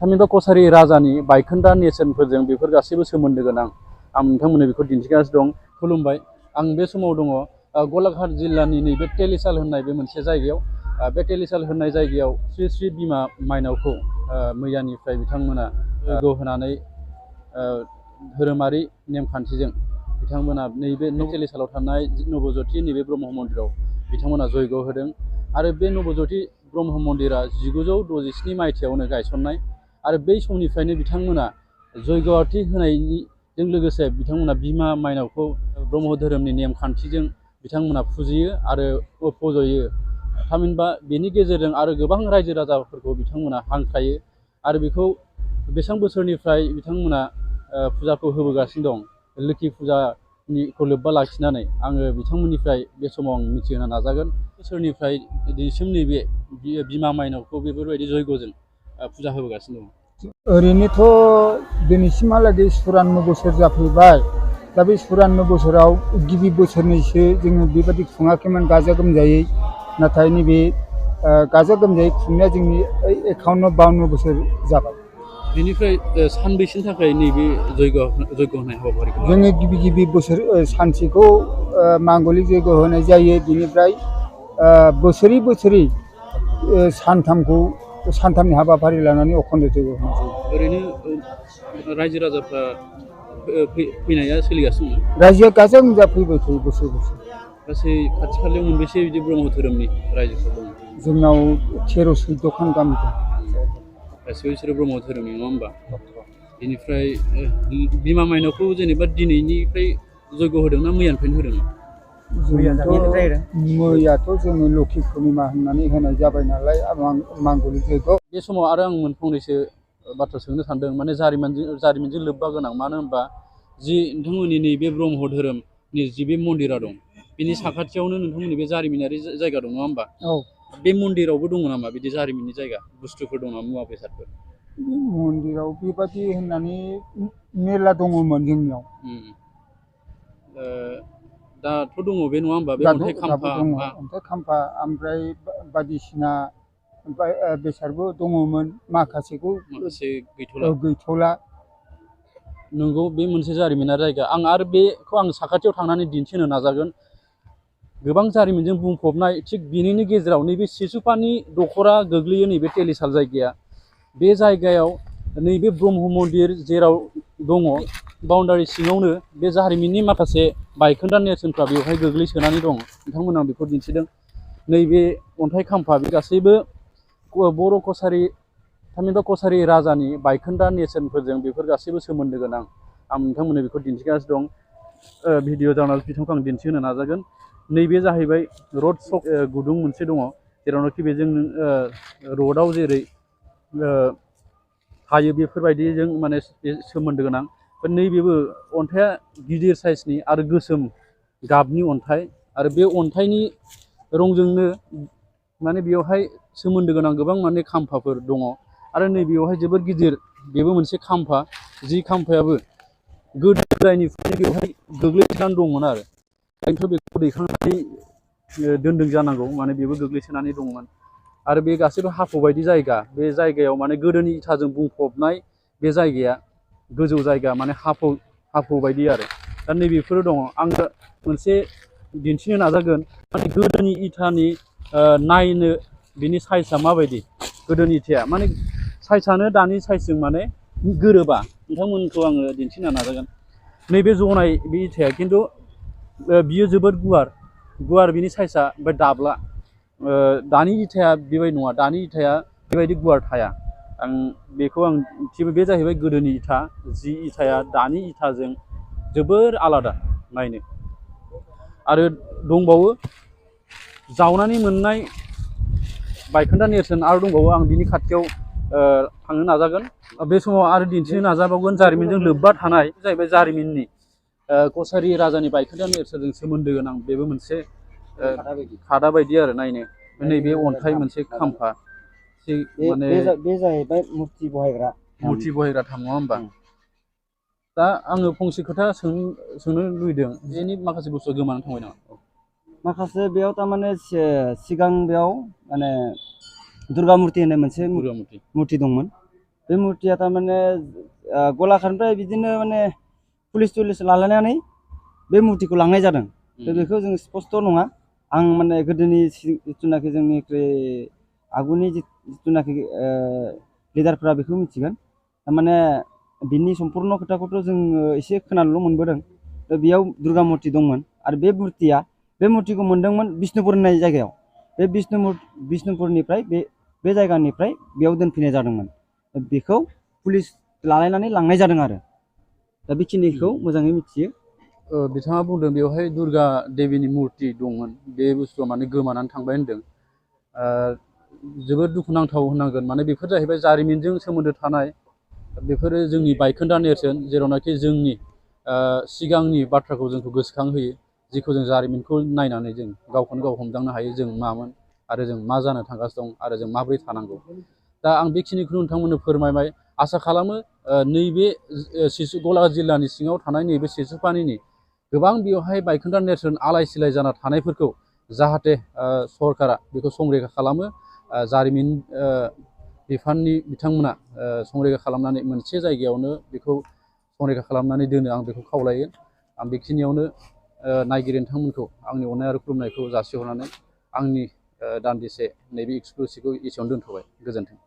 थामहिनबा कछारी राजानि बायखोन्दा नेरसोनफोरजों बेफोर गासैबो सोमोन्दो गोनां आं नोंथांमोननो बेखौ दिन्थिगासिनो दं। खुलुमबाय। आं बे समाव दङ गलाघाट जिल्लानि नैबे तेलिसाल होननाय बे मोनसे जायगायाव। बे तेलिसाल होननाय जायगायाव श्री श्री बिमा माइनावखौ मैयानिफ्राय बिथांमोना जयग' होनानै धोरोमारि नेमखान्थिजों बिथांमोना नैबे तेलिसालाव थानाय नबज्योति नैबे ब्रह्म मन्दिराव बिथांमोना जयग' होदों। आरो बे नबज्योति ब्रह्म मन्दिरा 1967 मायथाइयावनो गायसननाय आरो बै समनिफ्रायनो बिथांमोना जयग'आथि होनायजों लोगोसे बिथांमोना बिमा माइनावखौ ब्रह्म धोरोमनि नेमखान्थिजों बिथांमोना फुजियो आरो फज'यो। थामहिनबा बेनि गेजेरजों आरो गोबां रायजो राजाफोरखौ बिथांमोना हांख्रायो आरो बेखौ बेसेबां बोसोरनिफ्राय बिथांमोना फुजाखौ होबोगासिनो दं। लोखि फुजानिखौ लोब्बा लाखिनानै आङो बिथांमोननिफ्राय बे समाव आं मिथिहोनो नाजागोन। बोसोरनिफ्राय दिनैसिम नैबे बिमा माइनावखौ बेफोरबायदि जयग'जों फुजा होबोगासिनो दं। ओरैनोथ' दिनैसिमहालागै 54 बोसोर जाफैबाय। दा बे 54 बोसोराव गिबि बोसोरनैसो जोङो बेबायदि खुङाखैमोन गाजा गोमजायै। नाथाय नैबे गाजा गोमजायै खुंनाया जोंनि 51-52 बोसोर जाबाय। बेनिफ्राय सानबैसेनि थाखाय नैबे जयग' होनाय हाबाफारिखौ जोङो गिबि बोसोर सानसेखौ मांगलिक जयग' होनाय जायो। बिनिफ्राय बोसोरै सानथामनि हाबाफारि लानानै अखन्द जयग' होनाय जायो। ओरैनो रायजो राजाफ्रा फैनाया सोलिगासिनो दं। रायजोआ गाजा गोमजा फैबाय थायो बोसोर बोसोर। गासै खाथि खालायाव मोनबेसे बिदि ब्रह्म धोरोमनि रायजोफोर दं? जोंनाव 13-14खान गामि दं। गासैबो बिसोरो ब्रह्म धोरोमनि नङा होमबा? बेनिफ्राय बिमा माइनावखौ जेनेबा दिनैनिफ्राय जयग' होदों ना मैयानिफ्रायनो होदों? मैयाथ' जोङो लोखि पुर्निमा होननानै होनाय जाबाय नालाय मांगलिक जयग'। बे समाव आरो आं फंनैसो बाथ्रा सोंनो सानदों, माने जारिमिनजों लोब्बा गोनां। मानो होनबा जि नोंथांमोननि नैबे ब्रह्म धोरोमनि जि बे मन्दिरा दं, बिनि साखाथियावनो नोंथांमोननि बे जारिमिनारि जायगा दं नङा होमबा? औ। बे मन्दिरावबो दङ नामा बिदि जारिमिननि जायगा, बुस्थुफोर दं नामा, मुवा बेसादफोर? बे मन्दिराव बेबादि होननानै मेरला दङमोन जोंनियाव। दाथ' दङ बे नङा होमबा? बे अन्थाइ खाम्फा ओमफ्राय बायदिसिना बेसादबो दङमोन। माखासेखौ गैथ'ला। नंगौ, बे मोनसे जारिमिनारि जायगा। आं आरो बेखौ आं साखाथियाव थांनानै दिन्थिनो नाजागोन। गोबां जारिमिनजों बुंफबनाय, थिग बेनिनो गेजेराव नैबे सिसुपानि दख'रा गोग्लैयो नैबे तेलिसाल जायगाया। बे जायगायाव नैबे ब्रह्म मन्दिर जेराव दङ, बाउन्डारि सिङावनो बे जारिमिननि माखासे बायखोन्दा नेरसोनफ्रा बेवहाय गोग्लैसोनानै दं। नोंथांमोना बेखौ दिन्थिदों। नैबे अन्थाइ खाम्फा बे गासैबो बर' कछारी थामहिनबा कछारी राजानि बायखोन्दा नेरसोनफोरजों बेफोर गासैबो सोमोन्दो गोनां। आं नोंथांमोननो बेखौ दिन्थिगासिनो दं। भिडिअ जार्नालिस्ट बिथांखौ आं दिन्थिहोनो नाजागोन। नैबे जाहैबाय रड सक गुदुं मोनसे दङ, जेरावनाखि बेजों रडआव जेरै थायो बेफोरबायदिजों माने सोमोन्दो गोनां। नैबेबो अन्थाइया गिदिर साइजनि आरो गोसोम गाबनि अन्थाइ, आरो बे अन्थाइनि रंजोंनो माने बेवहाय सोमोन्दो गोनां गोबां माने खाम्फाफोर दङ। आरो नैबेयावहाय जोबोद गिदिर बेबो मोनसे खाम्फा, जि खाम्फायाबो गोदो गोदायनिफ्रायनो बेवहाय गोग्लैसोनानै दंमोन आरो। ओंखायनोथ' बेखौ दैखांनानै दोनदों जानांगौ, माने बेबो गोग्लैसोनानै दंमोन। आरो बे गासैबो हाफु बायदि जायगा। बे जायगायाव माने गोदोनि इथाजों बुंफबनाय बे जायगाया गोजौ जायगा, माने हाफु बायदि आरो। दा नैबेफोरो दङ। आङो मोनसे दिन्थिनो नाजागोन, माने गोदोनि इथानि नायनो बिनि साइजआ माबायदि। गोदोनि इथाया माने साइजआनो दानि साइजजों माने गोरोबा। नोंथांमोनखौ आङो दिन्थिनो नाजागोन। नैबे जनाय बे इथाया खिन्थु बियो जोबोद गुवार बिनि साइजआ, ओमफ्राय दाब्ला। दानि इथाया बेबायदि नङा, दानि इथाया बेबायदि गुवार थाया। बे जाहैबाय गोदोनि इथा, जि इथाया दानि इथाजों जोबोर आलादा नायनो। आरो दंबावो जावनानै मोननाय बायखोन्दा नेरसोन आरो दंबावो। आं बिनि खाथियाव थांनो नाजागोन। बे समाव आरो दिन्थिनो नाजाबावगोन जारिमिनजों लोब्बा थानाय जाहैबाय जारिमिननि कछारी राजानि बायखोन्दा नेरसोनजों सोमोन्दो गोनां। बेबो मोनसे खादा बायदि आरो नायनो। नैबे अन्थाइ मोनसे खाम्फा, माने बे जाहैबाय मुर्ति बहायग्रा थान नङा होमबा? दा आङो फंसे खोथा सोंनो लुबैदों, बेनि माखासे बुस्थुआ गोमानानै थांबाय नामा? माखासे बेयाव थारमाने सिगां बेयाव माने दुर्गा मुर्ति होननाय मोनसे मुर्ति दंमोन। बे मुर्तिया थारमाने गलाघाटनिफ्राय बिदिनो माने पुलिस तुलिस लालायनानै बे मुर्तिखौ लांनाय जादों। बेखौ जों स्पस्ट नङा। आं माने गोदोनि जिथुनाखि जोंनिख्रुइ आगुनि जिथुनाखि लिडारफोरा बेखौ मिथिगोन। थारमाने बिनि सम्पुर्ण खोथाखौथ' जोङो एसे खोनानोल' मोनबोदों। बेयाव दुर्गा मुर्ति दंमोन आरो बे मुर्तिखौ मोनदोंमोन बिष्णुपुर होननाय जायगायाव। बे बिष्णुपुरनिफ्राय बे जायगानिफ्राय बेयाव दोनफैनाय जादोंमोन। बेखौ पुलिस लालायनानै लांनाय जादों आरो दा बेखिनिखौ मोजाङै मिथियो। बिथाङा बुंदों बेवहाय दुर्गा देवीनि मुर्ति दंमोन, बे बुस्थुआ माने गोमानानै थांबाय होनदों। जोबोद दुखुनांथाव होननांगोन, माने बेफोर जाहैबाय जारिमिनजों सोमोन्दो थानाय, बेफोरो जोंनि बायखोन्दा नेरसोन, जेरावनाखि जोंनि सिगांनि बाथ्राखौ जोंखौ गोसोखांहोयो, जिखौ जों जारिमिनखौ नायनानै जों गावखौनो गाव हमदांनो हायो जों मामोन आरो जों मा जानो थांगासिनो दं आरो जों माबोरै थानांगौ। दा आं बेखिनिखौ नोंथांमोननो फोरमायबाय। आसा खालामो नैबे गलाघाट जिल्लानि सिङाव थानाय नैबे सिसुपानिनि गोबां बेवहाय बायखोन्दा नेरसोन आलाय सिलाय जाना थानायफोरखौ जाहाथे सरकारा बेखौ संरैखा खालामो, जारिमिन बिफाननि बिथांमोना संरैखा खालामनानै मोनसे जायगायावनो बेखौ संरैखा खालामनानै दोनो, आं बेखौ खावलायो। आं बेखिनियावनो नायगिरि नोंथांमोनखौ आंनि अननाय आरो खुलुमनायखौ जासिहरनानै आंनि दान्दिसे नैबे एक्सक्लुसिभखौ एसेयावनो दोनथ'बाय। गोजोन्थों।